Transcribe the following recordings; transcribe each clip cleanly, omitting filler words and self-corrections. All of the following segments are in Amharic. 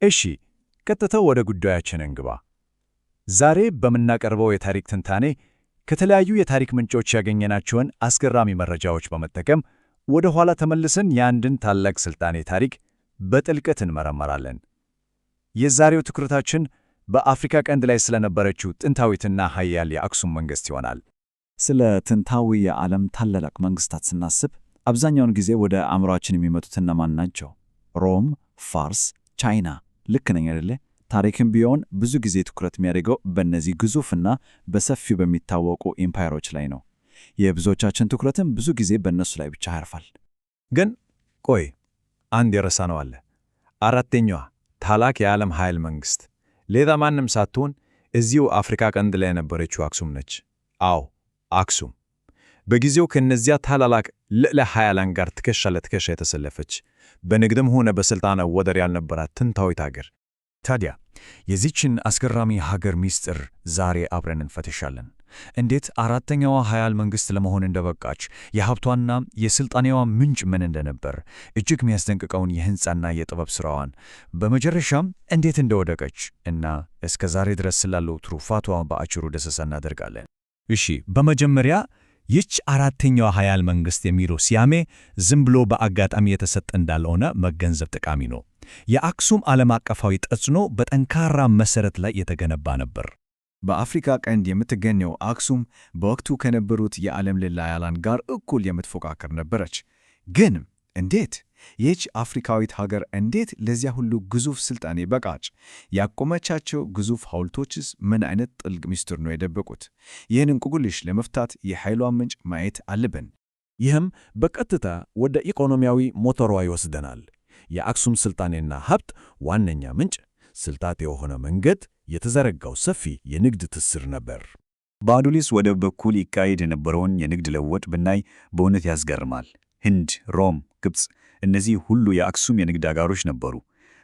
እሺ፣ ቀጥታ ወደ ጉዳያችን እንግባ። ዛሬ በምናቀርበው የታሪክ ትንታኔ ከተለያዩ የታሪክ ምንጮች ያገኘናቸውን አስገራሚ መረጃዎች በመጠቀም ወደ ኋላ ተመልሰን የአንድን ታላቅ ስልጣኔ ታሪክ በጥልቀት እንመረመራለን። የዛሬው ትኩረታችን በአፍሪካ ቀንድ ላይ ስለነበረችው ጥንታዊትና ኃያል የአክሱም መንግሥት ይሆናል። ስለ ጥንታዊ የዓለም ታላላቅ መንግስታት ስናስብ አብዛኛውን ጊዜ ወደ አእምሯችን የሚመጡት እነማን ናቸው? ሮም፣ ፋርስ፣ ቻይና። ልክ ነኝ አይደለ? ታሪክም ቢሆን ብዙ ጊዜ ትኩረት የሚያደርገው በእነዚህ ግዙፍና በሰፊው በሚታወቁ ኢምፓየሮች ላይ ነው። የብዙዎቻችን ትኩረትም ብዙ ጊዜ በእነሱ ላይ ብቻ ያርፋል። ግን ቆይ፣ አንድ የረሳነው አለ። አራተኛዋ ታላቅ የዓለም ኃያል መንግሥት ሌላ ማንም ሳትሆን እዚሁ አፍሪካ ቀንድ ላይ የነበረችው አክሱም ነች። አዎ፣ አክሱም በጊዜው ከእነዚያ ታላላቅ ልዕለ ኃያላን ጋር ትከሻ ለትከሻ የተሰለፈች፣ በንግድም ሆነ በሥልጣኗ ወደር ያልነበራት ጥንታዊት አገር። ታዲያ የዚችን አስገራሚ ሀገር ምስጢር ዛሬ አብረን እንፈትሻለን። እንዴት አራተኛዋ ኃያል መንግሥት ለመሆን እንደበቃች፣ የሀብቷና የሥልጣኔዋ ምንጭ ምን እንደነበር፣ እጅግ የሚያስደንቅቀውን የሕንፃና የጥበብ ሥራዋን፣ በመጨረሻም እንዴት እንደወደቀች እና እስከ ዛሬ ድረስ ስላለው ትሩፋቷ በአጭሩ ዳሰሳ እናደርጋለን። እሺ፣ በመጀመሪያ ይህች አራተኛዋ ኃያል መንግሥት የሚለው ስያሜ ዝም ብሎ በአጋጣሚ የተሰጠ እንዳልሆነ መገንዘብ ጠቃሚ ነው። የአክሱም ዓለም አቀፋዊ ተጽዕኖ በጠንካራ መሠረት ላይ የተገነባ ነበር። በአፍሪካ ቀንድ የምትገኘው አክሱም በወቅቱ ከነበሩት የዓለም ልዕለ ኃያላን ጋር እኩል የምትፎካከር ነበረች። ግን እንዴት? ይህች አፍሪካዊት ሀገር እንዴት ለዚያ ሁሉ ግዙፍ ስልጣኔ በቃች? ያቆመቻቸው ግዙፍ ሐውልቶችስ ምን አይነት ጥልቅ ምስጢር ነው የደበቁት? ይህን እንቆቅልሽ ለመፍታት የኃይሏን ምንጭ ማየት አለብን። ይህም በቀጥታ ወደ ኢኮኖሚያዊ ሞተሯ ይወስደናል። የአክሱም ስልጣኔና ሀብት ዋነኛ ምንጭ ስልጣት የሆነ መንገድ የተዘረጋው ሰፊ የንግድ ትስስር ነበር። በአዱሊስ ወደብ በኩል ይካሄድ የነበረውን የንግድ ልውውጥ ብናይ በእውነት ያስገርማል። ህንድ፣ ሮም፣ ግብፅ፣ እነዚህ ሁሉ የአክሱም የንግድ አጋሮች ነበሩ።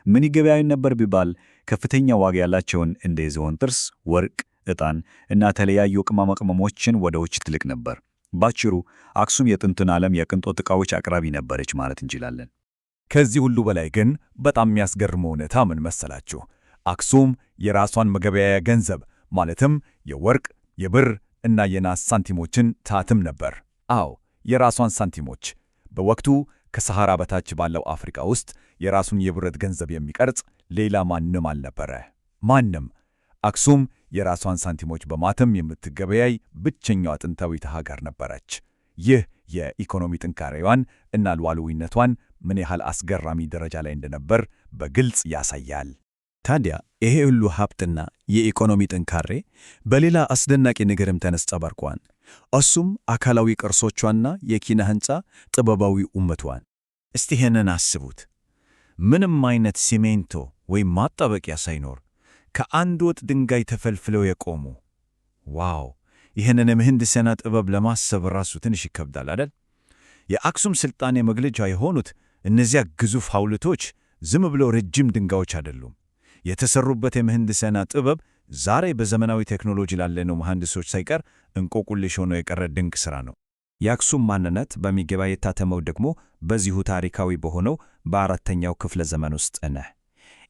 ምን ይገበያዩ ነበር ቢባል ከፍተኛ ዋጋ ያላቸውን እንደ የዝሆን ጥርስ፣ ወርቅ፣ ዕጣን እና የተለያዩ ቅመማ ቅመሞችን ወደ ውጭ ትልክ ነበር። ባጭሩ አክሱም የጥንቱን ዓለም የቅንጦት ዕቃዎች አቅራቢ ነበረች ማለት እንችላለን። ከዚህ ሁሉ በላይ ግን በጣም የሚያስገርመው እውነታ ምን መሰላችሁ? አክሱም የራሷን መገበያያ ገንዘብ ማለትም የወርቅ፣ የብር እና የናስ ሳንቲሞችን ታትም ነበር። አዎ፣ የራሷን ሳንቲሞች። በወቅቱ ከሰሐራ በታች ባለው አፍሪካ ውስጥ የራሱን የብረት ገንዘብ የሚቀርጽ ሌላ ማንም አልነበረ። ማንም። አክሱም የራሷን ሳንቲሞች በማተም የምትገበያይ ብቸኛዋ ጥንታዊት ሀገር ነበረች። ይህ የኢኮኖሚ ጥንካሬዋን እና ሉዓላዊነቷን ምን ያህል አስገራሚ ደረጃ ላይ እንደነበር በግልጽ ያሳያል። ታዲያ ይሄ ሁሉ ሀብትና የኢኮኖሚ ጥንካሬ በሌላ አስደናቂ ነገርም ተንጸባርቋል። እሱም አካላዊ ቅርሶቿና የኪነ ሕንፃ ጥበባዊ ውበቷን። እስቲ ይህንን አስቡት። ምንም አይነት ሲሜንቶ ወይም ማጣበቂያ ሳይኖር ከአንድ ወጥ ድንጋይ ተፈልፍለው የቆሙ wow! ይህንን የምህንድስና ጥበብ ለማሰብ ራሱ ትንሽ ይከብዳል አይደል? የአክሱም ሥልጣኔ መግለጫ የሆኑት እነዚያ ግዙፍ ሐውልቶች ዝም ብለው ረጅም ድንጋዮች አይደሉም። የተሰሩበት የምህንድስና ጥበብ ዛሬ በዘመናዊ ቴክኖሎጂ ላለነው መሐንዲሶች ሳይቀር እንቆቅልሽ ሆኖ የቀረ ድንቅ ሥራ ነው። የአክሱም ማንነት በሚገባ የታተመው ደግሞ በዚሁ ታሪካዊ በሆነው በአራተኛው ክፍለ ዘመን ውስጥ ነው።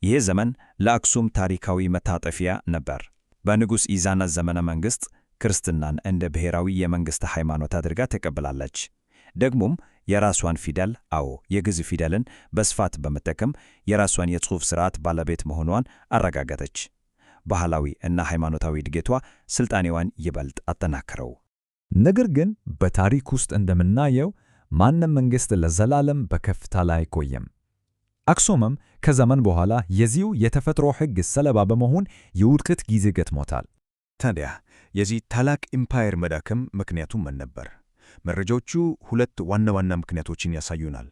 ይህ ዘመን ለአክሱም ታሪካዊ መታጠፊያ ነበር። በንጉሥ ኢዛና ዘመነ መንግሥት ክርስትናን እንደ ብሔራዊ የመንግሥት ሃይማኖት አድርጋ ተቀብላለች። ደግሞም የራሷን ፊደል፣ አዎ የግዕዝ ፊደልን በስፋት በመጠቀም የራሷን የጽሑፍ ሥርዓት ባለቤት መሆኗን አረጋገጠች። ባህላዊ እና ሃይማኖታዊ እድገቷ ስልጣኔዋን ይበልጥ አጠናከረው። ነገር ግን በታሪክ ውስጥ እንደምናየው ማንም መንግሥት ለዘላለም በከፍታ ላይ አይቆይም። አክሱምም ከዘመን በኋላ የዚሁ የተፈጥሮ ሕግ ሰለባ በመሆን የውድቀት ጊዜ ገጥሞታል። ታዲያ የዚህ ታላቅ ኢምፓየር መዳከም ምክንያቱ ምን ነበር? መረጃዎቹ ሁለት ዋና ዋና ምክንያቶችን ያሳዩናል።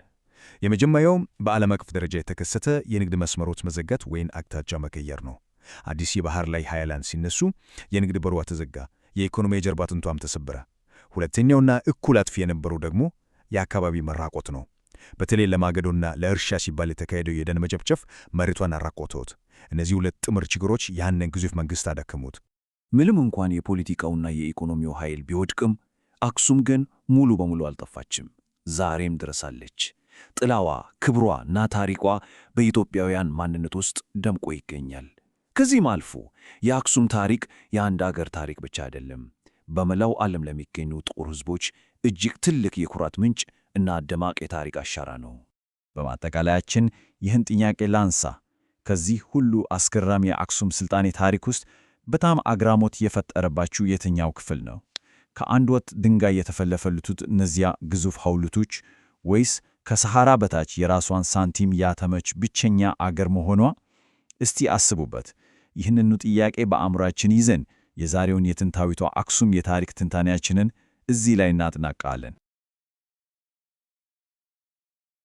የመጀመሪያው በዓለም አቀፍ ደረጃ የተከሰተ የንግድ መስመሮች መዘጋት ወይም አቅጣጫ መቀየር ነው። አዲስ የባህር ላይ ኃያላን ሲነሱ የንግድ በሯ ተዘጋ፣ የኢኮኖሚ የጀርባ አጥንቷም ተሰበረ። ሁለተኛውና እኩል አጥፊ የነበረው ደግሞ የአካባቢ መራቆት ነው። በተለይ ለማገዶና ለእርሻ ሲባል የተካሄደው የደን መጨፍጨፍ መሬቷን አራቆተውት። እነዚህ ሁለት ጥምር ችግሮች ያንን ግዙፍ መንግሥት አዳከሙት። ምንም እንኳን የፖለቲካውና የኢኮኖሚው ኃይል ቢወድቅም አክሱም ግን ሙሉ በሙሉ አልጠፋችም። ዛሬም ድረስ አለች። ጥላዋ፣ ክብሯ እና ታሪኳ በኢትዮጵያውያን ማንነት ውስጥ ደምቆ ይገኛል። ከዚህም አልፎ የአክሱም ታሪክ የአንድ አገር ታሪክ ብቻ አይደለም። በመላው ዓለም ለሚገኙ ጥቁር ሕዝቦች እጅግ ትልቅ የኩራት ምንጭ እና ደማቅ የታሪክ አሻራ ነው። በማጠቃለያችን ይህን ጥያቄ ላንሳ። ከዚህ ሁሉ አስገራሚ የአክሱም ስልጣኔ ታሪክ ውስጥ በጣም አግራሞት የፈጠረባችሁ የትኛው ክፍል ነው? ከአንድ ወጥ ድንጋይ የተፈለፈሉት እነዚያ ግዙፍ ሐውልቶች ወይስ ከሰሐራ በታች የራሷን ሳንቲም ያተመች ብቸኛ አገር መሆኗ? እስቲ አስቡበት። ይህንኑ ጥያቄ በአእምሯችን ይዘን የዛሬውን የጥንታዊቷ አክሱም የታሪክ ትንታኔያችንን እዚህ ላይ እናጠናቅቃለን።